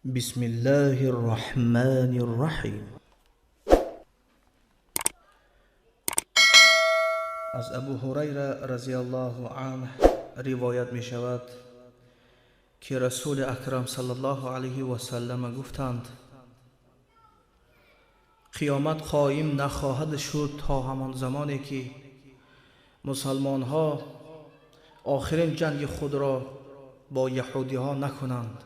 بسم الله الرحمن الرحیم. Аз Абу Ҳурайра разияллоҳу анҳ ривоят мешавад, ки Расули Акрам саллаллоҳу алайҳи васаллама гуфтанд: қиёмат қоим нахоҳад шуд то ҳамон замоне ки мусалмонҳо охирин ҷанги худро бо яҳудиҳо накунанд.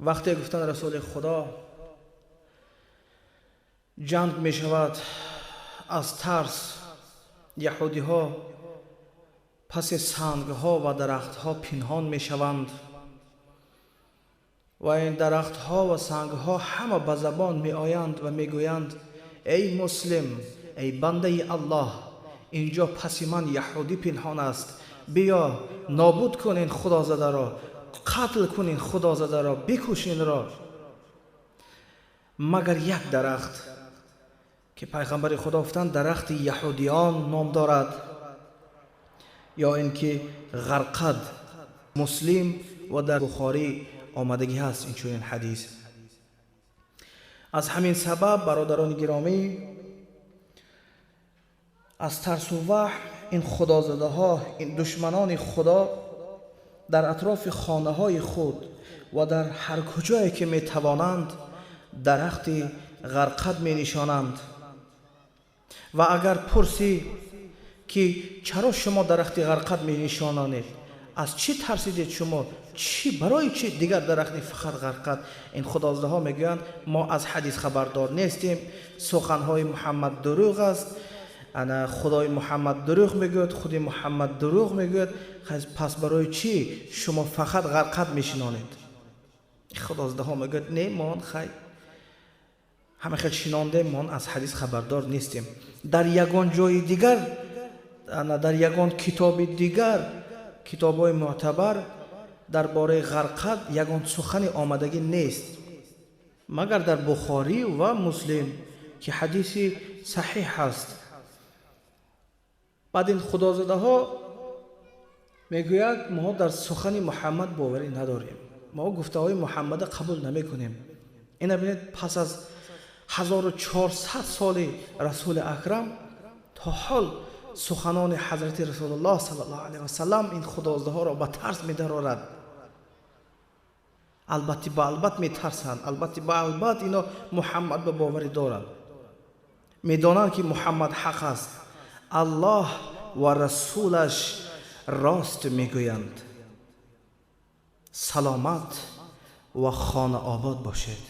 Вақте гуфтанд Расули Худо ҷанг мешавад, аз тарс яҳудиҳо паси сангҳо ва дарахтҳо пинҳон мешаванд ва ин дарахтҳо ва сангҳо ҳама ба забон меоянд ва мегӯянд: эй муслим, эй бандаи Аллоҳ, инҷо паси ман яҳудӣ пинҳон аст, биё нобуд кун ин худозадаро, қатл кун ин худозадаро, бикуш инро. Магар як дарахт ки пайғамбари Худо гуфтанд дарахти яҳудиён ном дорад, ё ин ки Ғарқад. Муслим ва дар Бухорӣ омадагӣ ҳаст инчунин ҳадис. Аз ҳамин сабаб, бародарони гиромӣ, аз тарсу ваҳм ин худозадаҳо, ин душманони Худо дар атрофи хонаҳои худ ва дар ҳар куҷое ки метавонанд дарахти ғарқад менишонанд. Ва агар пурсӣ ки чаро шумо дарахти ғарқад менишононед, аз чӣ тарсидед шумо, чӣ барои чӣ дигар дарахт не, фақат ғарқад, ин худозадаҳо мегӯянд мо аз ҳадис хабардор нестем, суханҳои Муҳаммад дурӯғ аст, ана Худои Муҳаммад дурӯғ мегӯяд, худи Муҳаммад дурӯғ мегӯяд, пас барои чӣ шумо фақат ғарқад мешинонед? Худозадаҳо мегӯяд не, мо хай ҳама хел шинондем, мо аз ҳадис хабардор нестем. Дар ягон ҷои дигар, ана дар ягон китоби дигар, китобҳои мӯътабар дар бораи ғарқад ягон сухани омадагӣ нест, магар дар Бухорӣ ва Муслим ки ҳадиси саҳиҳ ҳаст. Баъд ин худозадаҳо мегӯяд мо дар сухани Муҳаммад боварӣ надорем, мо гуфтаҳои Муҳаммада қабул намекунем. Ина бинед, пас аз 1400 соли Расули Акрам то ҳол суханони ҳазрати Расулуллоҳ саллаллоҳу алайҳи васаллам ин худозадаҳоро ба тарс медарорад. Албатта ба албат метарсанд, албатта ба албат ино Муҳаммад ба боварӣ доранд, медонанд ки Муҳаммад ҳақ аст, Аллоҳ ва расулаш рост мегӯянд. Саломат ва хона обод бошед.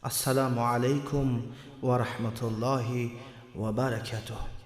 Ассалому алайкум ва раҳматуллоҳи ва баракатуҳ.